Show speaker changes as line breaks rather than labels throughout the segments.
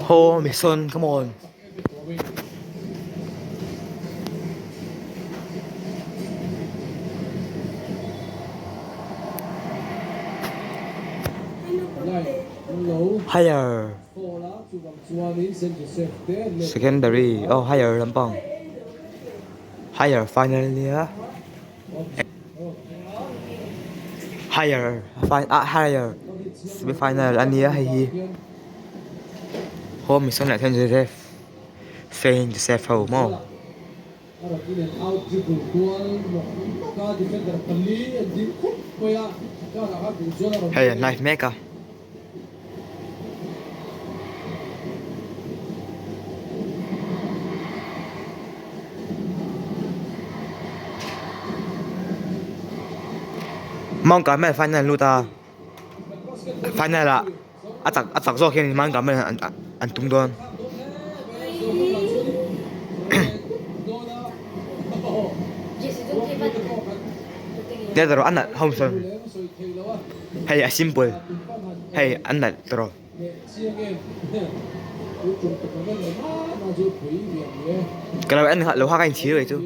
Ho Mason come on. Higher secondary oh higher lampang higher final nia higher ah higher semi final ania hei hi home mission leh Saint Joseph Saint Joseph ho maw. Hei an live mek a. Mount Carmel final an lut a final ah a chak a chak zawk hian Mount Carmel an an tum dawn. Tiraw a nalh ho sawn. Hei a simple hei an nalh tawh. Ka lo en lo kha ka inchhir ve chu.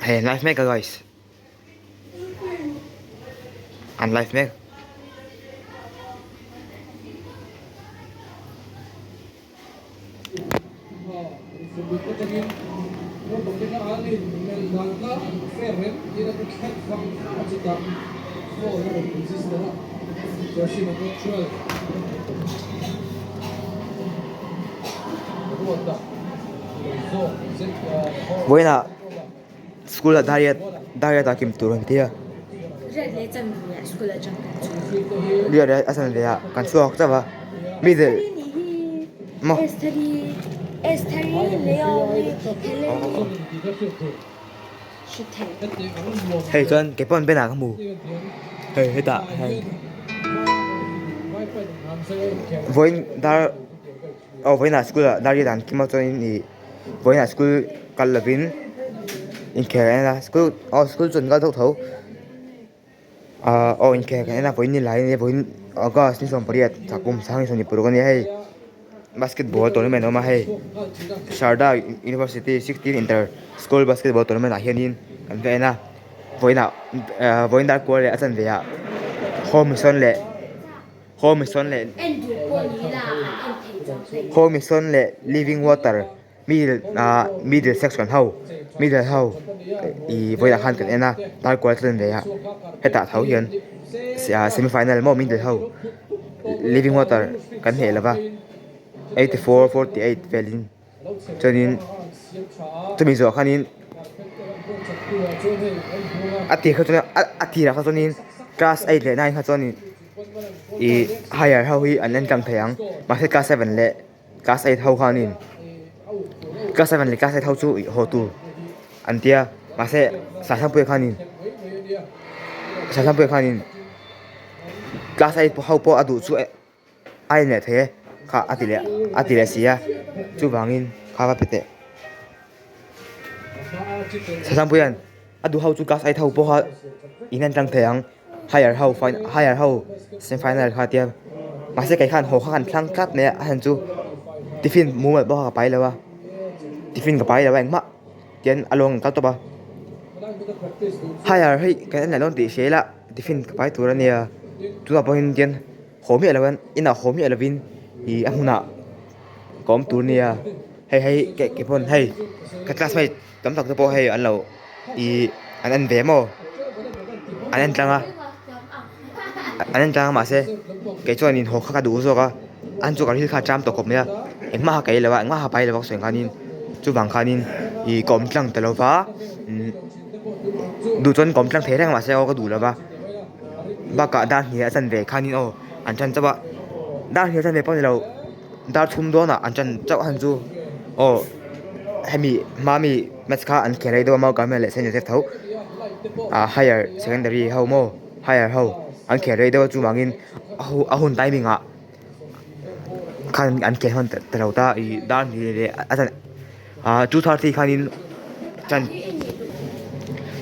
Hei live mek a guys. An live mek. Vawiinah school ah diet diet ah kim tur an ti a riat leh a chanve ah kan chhuak chauh a middle maw hei chuan kei pawh an banner ka hmu hei hetah hian vawiin dar aw vawiinah school ah dar riat an kim a chuanin ih vawiinah school kal lovin inkhel an en a school aw school chu an kal deuh tho ahh aw inkhel kan en a vawiin ni lai ania vawiin august ni 18 kum 2026 ania hei basketball tournament a awm a hei Sharda university 16 inter school basketball tournament ah hianin kan va en a vawiinah ahh vawiin dar kual leh a chanve ah home mission leh home mission leh home mission leh living water middle ah middle section ho middle ho ih vawiinah khan kan en a dar kual a chanve ah hetah tho hian semi final maw middle ho living water kan hneh lova 84 48 velin chuanin chumi zawh khanin a tir kha chuan a tirah kha chuanin class 8 leh 9 kha chuanin ih higher ho hi an en tlang thei ang mahse class 7 leh class 8 ho khanin class 7 leh class 8 ho chu ih haw tur an tia mahse Sasangpuia khanin Sasangpuia khanin class 8 ho pawh a duh chu a en leh thei e kha a ti leh a ti leh si a chuvangin kha va pe teh Sasangpuia'n a duh ho chu class 8 ho pawha in en tlang thei ang. Higher ho higher ho semi final kha tia mahse kei khan haw kha kan thlang tlat mai a a chhan chu tiffin mumal pawh kha ka pai lo a tiffin ka pai lo a engmah tian a lawng kal tawp a higher hi kan en leh dawn tih hria ila tiffin ka pai tur a nia tunah pawhin tian haw miah lo in inah haw miah lovin ih a hmunah ka awm tur a nia hei hei kei pawn hei ka classmate. Tam tak te pawh hei an lo ih an en ve maw an en tlang a an en tlang a mahse kei chuan in haw kha ka duh zawk a an chu ka ril kha a cham tawh khawp mai a engmah kha ka ei lo a engmah kha pai lo a ka sawi ang khanin chuvang khanin ih ka awm tlang ta lo va umm duh chuan ka awm tlang thei reng mahse aw ka duh lo va bakah dar hnih a chanve khanin aw an tan chauh a dar hnih a chanve pawh a ni lo. Dar chhum dawnah an ṭan chauh han chu aw hemi hma mi match kha an khel rei deuh a maw Carmel leh Saint Joseph tho ah higher secondary ho maw higher ho an khel rei deuh a chuvangin a hun timing ah Khan an khel hman ta lo ta ih dar hnih leh a chan ah 2:30 khanin chan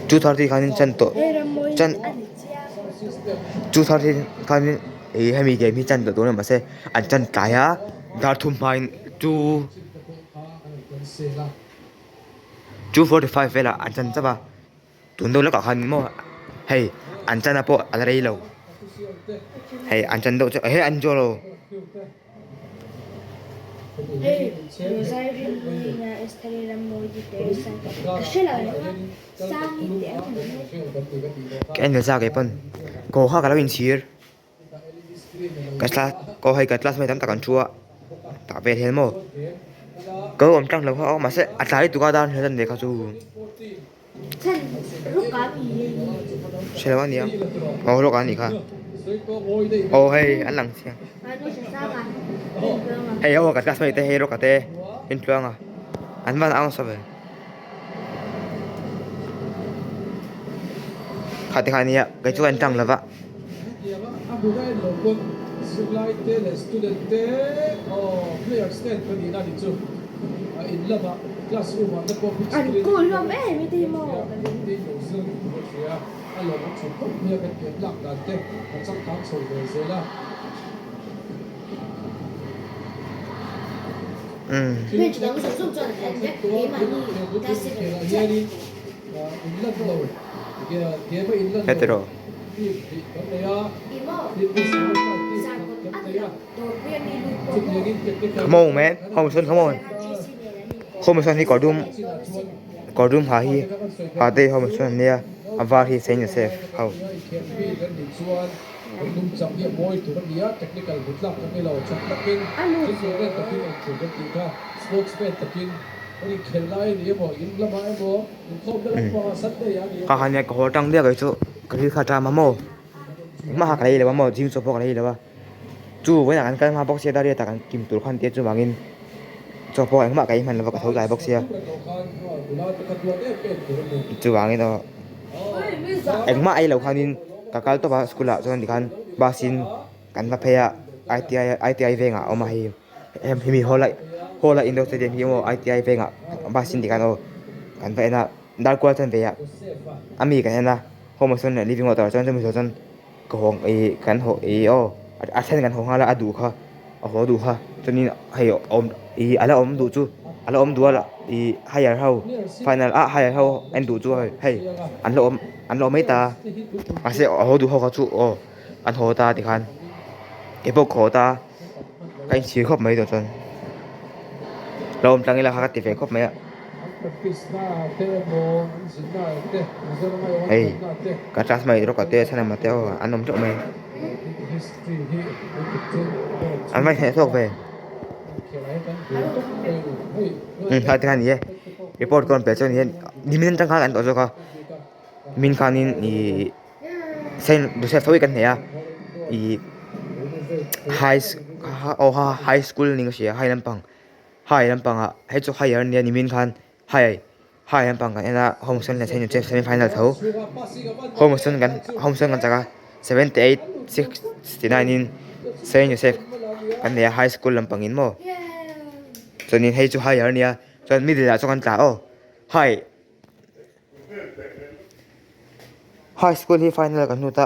2:30 khanin chan tawh chan 2:30 khanin ih hemi game hi chan tawh dawn a mahse an chan tlai a dar thum hmain 2:45 velah an chan chauh a. Tun deuh lawkah khan maw hei an chana pawh a la rei lo hei an chan deuh chu he an draw lo. Ka en nasa keipawn kaw kha ka lo inchhir ka class aw hei ka classmate tam tak an thu a tah vel hian maw ka lo awm tlang lo kha aw mahse a tlai lutuk a dar hnial an nei kha chu. Hre lo ania aw rawk a nih kha aw hei an lang chiang hei aw ka classmate te hei rawk a te intluang a an van ang nasa ve kha te kha ania kei chu ka en tlang lo va. Heti rawh. Come on man, come on come on. Home sawn hi kawr dum kawr dum ha hi ha te hi home sawn an nia a var hi Saint Joseph ho. Ka han ka haw tang biak chu ka thil kha ṭam a maw engmah kha ka lei lo a maw gym chaw pawh ka lei lo a chu vawiinah kan kal hma bawk sia dariat ah kan kim tur khan tia chuvangin chaw pawh engmah ka ei hman lo va ka tho tlai bawk sia chuvangin aw engmah ei lo khanin ka kal tawp a school ah chuan tikhan bus in kan va phei a I_T_I I_T_I vengah a awm a hei. Hemi hall a hall a indoor stadium hi maw I_T_I vengah bus in tikhan aw kan va en a dar kual chuan ve a a mi kan en a home ah sawn living water ah chuan chumi zawh chuan ka haw ih kan haw ih aw a then kan haw nghal a a duh kha a haw duh kha chuanin hei awm ih a la awm duh chu a la awm duh a ih higher ho final ah higher ho en duh chu hei an la awm an la awm mai ta mahse a haw duh ho kha chu aw an haw ta tikhan keipawh ka haw ta. Ka inchhir khawp mai tawh chuan lo awm tlang ila kha ka ti ve khawp mai a hei ka classmate rawk te chhan emaw te aw an awm teuh mai an va inhnaih zawk ve umm helai te khan ni e report ka rawn pe chuan hian nimin atang khan an tawh zawk a min khanin ihh. Saint Joseph tho hi kan hne a ih high aw high school ni ka hria high lampang high lampangah hei chu higher ania nimin khan high high lampang kan en a home sawn leh Saint Joseph semi final tho home sawn kan home sawn kan chak a 78 69 in Saint Joseph kan nei a high school lampangin maw chuanin hei chu higher ania chuan middle ah chuan kan tla aw high. High school hi final kan hnut a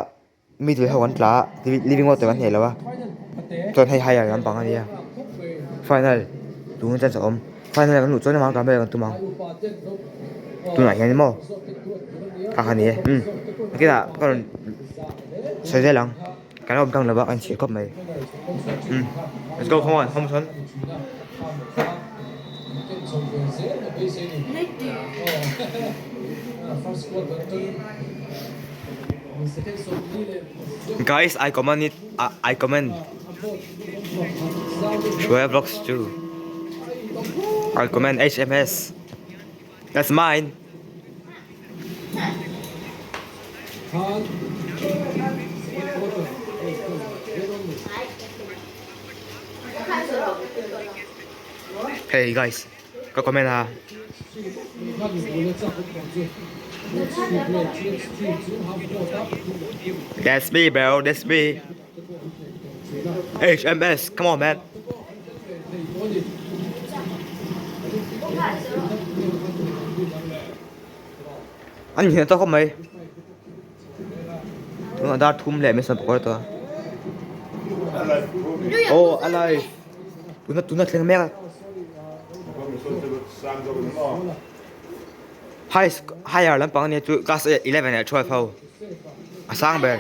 middle ho an tla a living water kan hneh lo a chuan hei higher lampang a nia final tun chance a awm final kan luh chuan amah kan vel kan tum ang tunah hian maw kha kha ni e umm nakinah ka rawn sawi zel ang kan awm tlang lo a kan chhir khawp mai umm let's go come on home son. Guys I comment it I comment Hruaia vlogs chu I comment H_M_S that's mine. Hey guys ka comment a. That's me bro that's me. HMS come on man. An inhnial tawk khawp mai. Tunah dar thum leh min sawm pakawr tawh a. Aw a live. Tuna tuna thleng mek a. High higher lampang ania chu class 11 leh 12 ho a sang ber.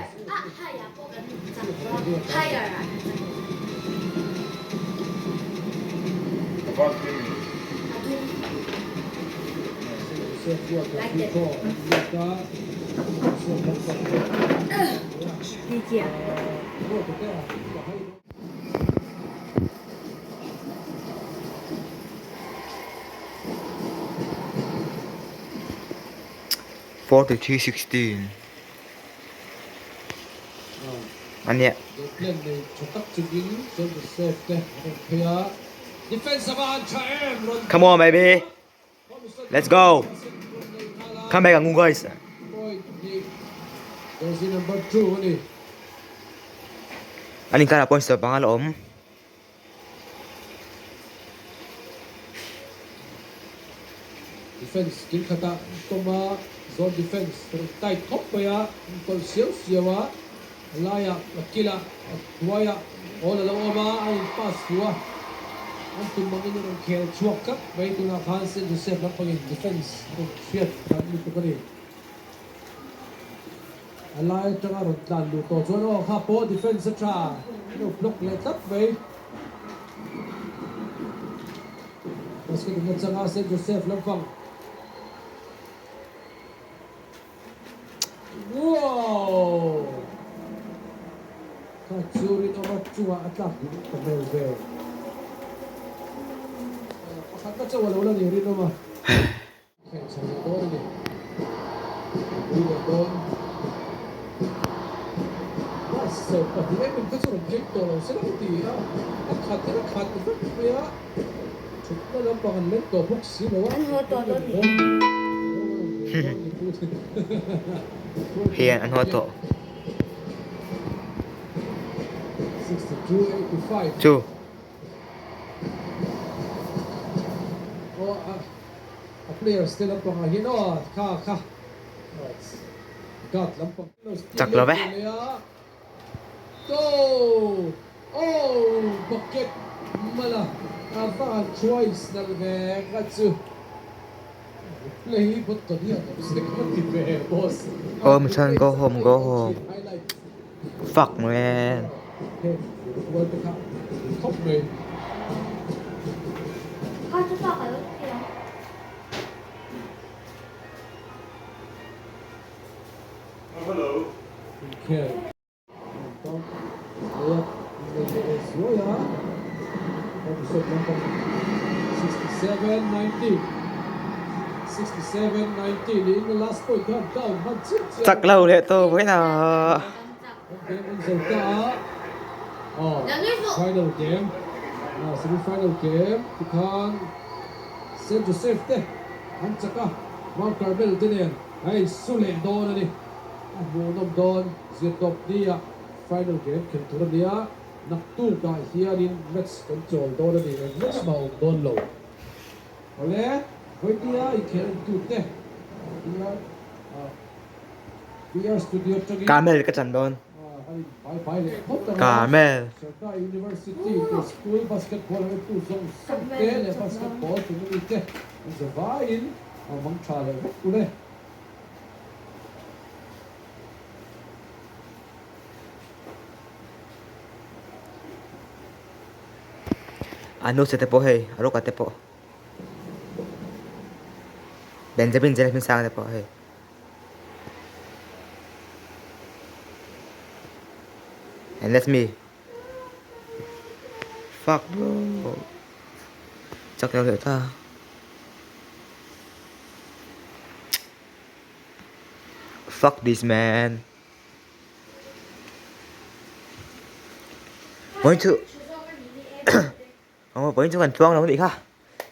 43 16 a nia. Come on baby. Let's go. Come back ang guys. An inkarah pawh sawi panga la awm.
Defence kil khatah tawma zone defence rawn tight khawp mai a, an tawlh siau siau a, a laiah a kilah a hnuaiah awl a lo awm a, a in pass fuh a, an tum angin a rawn khel chhuak tlat mai tunah khan Saint Joseph lampangin defence a rawn hriat that lutuk a ni. A lai atanga rawn tlan luh tawh chuan aw kha pawh defence a tha a lo block leh tlat mai. Basket in atanga Saint Joseph lampang. Wow! Kha chu rinawma chungah a tlak duh ta hmel ve. Pakhatna chauh a lo la ni rinawma. Khelh chho leh dawn a ni. Pui leh dawn. Bus 12 em in kha chu rawn phei tawh lo se lo ti a, a khat in a khat vek mai a, thutna lampang an leng tawh bawk si lo a.
An haw tawh dawn ni.
Hian an haw tawh.
62 85.
Chu.
Aw a. A players te lampangah hian aw kha kha guard lampang lo steal
Chak lo ve.
leh a go oh bucket mala a va han twice nalh ve kha chu play hi bot ka hian awm se ka ti ve boss.
Home son go home go home fuck man.
Rual te kha khawp mai.
Kha chu pa ka lo ti ang.
Inkhel tawng layup nei leh zuai a, episode lampang 67 90 67 90 niin the last point khan down hman chiah chiah a.
Chak lo leh tawh vawiin ah.
Game an zo ta a, aw final game semi final game tikhan Saint Joseph te an chak a, Mount Carmel te nen hei su leh dawn a ni. A hmuhnawm dawn zirtawp nia final game khelh tur a nia, naktukah hianin match kan chawl dawn a ni, eng match mah a awm dawn lo. Awle, vawitia inkhelh entute nia.
Carmel ka chan dawn. Carmel. Anu che te pawh hei a rawka te pawh Benjamin Zela hmingsanga te pawh hei. And that's me. Fuck bro. Chak lo leh ta. Fuck this man. Vawiin chu aw vawiin chu kan chuang lo anih kha.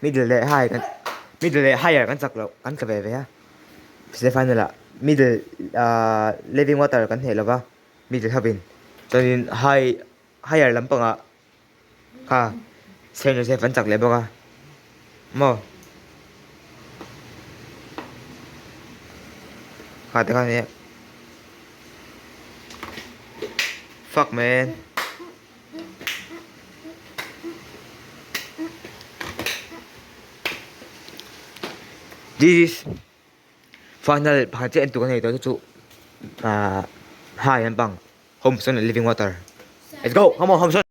Middle leh high kan middle leh higher kan chak loh kan tla ve ve a. Semi final ah middle ah living water kan hneh lo va middle hovin chuanin high higher lampangah kha Saint Joseph an chak leh bawk a maw. Kha te kha nia. Fuck man. This is final pakhat chiah en tur ka nei tawh chu chu ah high lampang Homson leh Living Water. Let's go! Come on Homson!